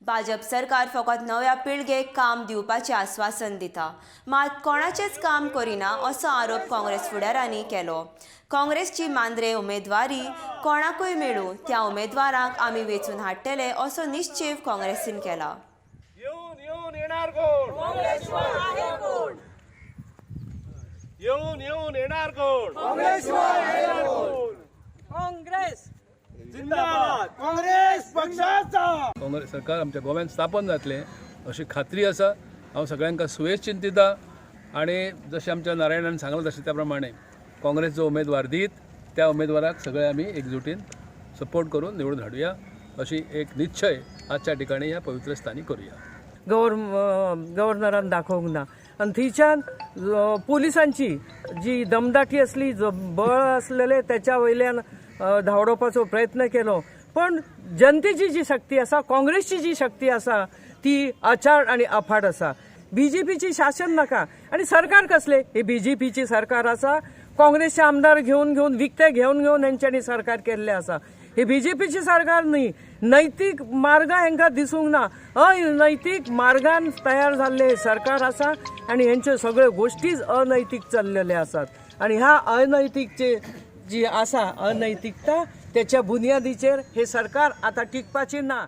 भाजप सरकार फकत नव्या पिळगेक काम दिवपाचें आस्वासन दिता, मात कोणाचेंच काम करिना असो आरोप काँग्रेस फुडारांनी केलो. काँग्रेसची मांद्रे उमेदवारी कोणाकूय मेळूं, त्या उमेदवारांक आमी वेंचून हाडटले असो निश्चेव काँग्रेसीन केला. येऊन येऊन येणार कोण? येऊन येऊन येणार कोण? काँग्रेस जिंदाबाद. काँग्रेस पक्षाचा. काँग्रेस सरकार आमच्या गोव्यान स्थापन जातलें अशी खात्री आसा. हांव सगळ्यांक सुयेस चिंतिता आनी जशें आमच्या नारायणान सांगलां तशें त्या प्रमाणे काँग्रेस जो उमेदवार दीत त्या उमेदवाराक सगळे आमी एकजुटीन सपोर्ट करून निवडून हाडुया अशी एक निश्चय आजच्या ठिकाणी ह्या पवित्र स्थानी करूया. गव्हर्नरान दाखोवंक ना आनी थंयच्यान पोलिसांची जी दमदाटी आसली, जो बळ आसलेले, त्याच्या वयल्यान धांवडोवपाचो प्रयत्न केलो. पण जनतेची जी शक्ती आसा, काँग्रेसची जी शक्ती आसा, ती अचाट आनी अफाट आसा. बीजेपीची शासन नाका. आनी सरकार कसले हे बीजेपीची सरकार आसा. काँग्रेसचे आमदार घेवन घेवन, विकते घेवन घेवन हेंच्यांनी सरकार केल्लें आसा. हे बीजेपीची सरकार न्ही. नैतीक मार्ग हेंकां दिसूंक ना. अनैतीक मार्गान तयार जाल्ले हे सरकार आसा आनी हेंच्यो सगळ्यो गोश्टीच अनैतीक चल्लेले आसात. आनी ह्या अनैतीकचे जी आसा अनैतिकता, त्याच्या बुनियादीचेर हे सरकार आतां टिकपाचें ना.